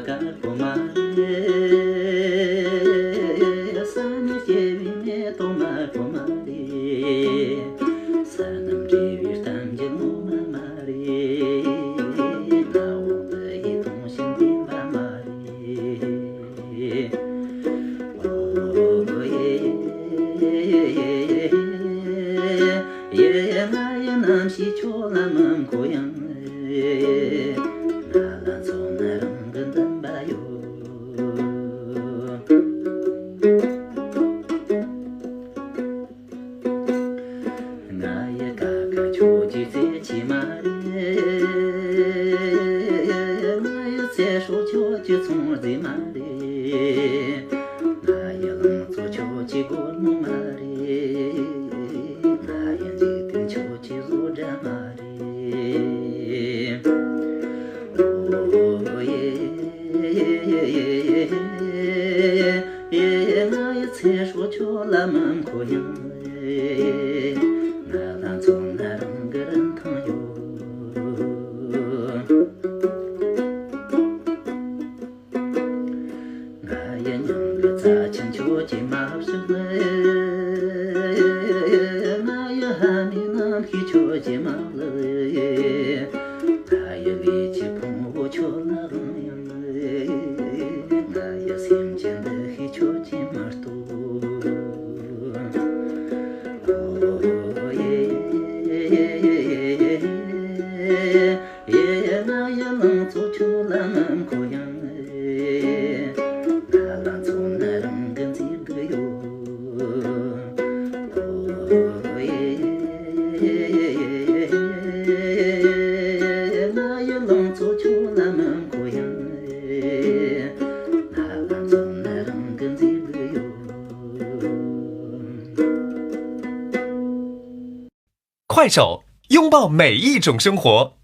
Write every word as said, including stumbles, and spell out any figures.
དཀར་པོ་མ་རེད། ས་ནས་སྐྱེ་བའི་མེ་ཏོག་དམར་པོ་མ་རེད། ས་རྣམས་བྲེལ་བའི་གཏམ་རྒྱུད་ངོ་མ་མ་རེད། མ་འོངས་པ་ཡི་དུང་ཞེན་བདེན་པ་མ་རེད། ཨོ་ཡེ་ཡེ་ཡེ་ཡེ། ཡེ་ང་ཡི་རྣམ་ཤེས་ཁྱོད་ལ་མི་མཁོ་ཡང་། ང་ལ་མཚོན་ན་རང་གི་འདུན་པ་ཡོད། ང་ཡི་ཀ་ཁ་ཁྱོད་ཀྱི་རྩེད་ཆས་མ་རེད། ང་ཡི་ཚེ་སྲོག་ཁྱོད་ཀྱི་ཚོང་རྫས་མ་རེད། ང་ཡི་ལང་ཚོ་ཁྱོད་ཀྱི་སྒོར་མོ་མ་རེད། ང་ཡི་འཇིག་རྟེན་ཁྱོད་ཀྱི་བཟོ་གྲྭ་མ་རེད། ཨོ་ཡེ་ཡེ་ཡེ་ཡེ། ཡེ་ང་ཡི་ཚེ་སྲོག་ཁྱོད་ལ་མི་མཁོ་ཡང་། ང་ལ་མཚོན་ན་རང་གི་རིན་ཐང་ཡོད། ང་ཡི་མྱང་གི་རྩ་ཆེན་ཁྱོད་ཀྱིས་མ་བཤིག་ང་ཡི་ཕ་མའི་རྣམ་ཤེས་ཁྱོད་ཀྱིས་མ་བརླག་ང་ཡི་ལས་ཀྱི་ཕུང་བོ་ཁྱོད་ལ་དབང་ཡང་། ང་ཡི་སེམས་ཀྱི་འདུ་ཤེས་ཁྱོད་ཀྱིས་མ་རྟོགས། ཨོ་ཡེ་ཡེ་ང་ཡི་ལང་ཚོ་ཁྱོད་ལ་མི་མཁོ་ཡང་། ང་ལ་མཚོན་ན་རང་གི་མཛེས་སྡུག་ཡོད། ཨོ་ཡེ་ང་ཡི་ལང་ཚོ་ཁྱོད་ལ་མི་མཁོ་ཡང་། ང་ལ་མཚོན་ན་རང་གི་མཛེས་སྡུག་ཡོད། 快手，拥抱每一种生活。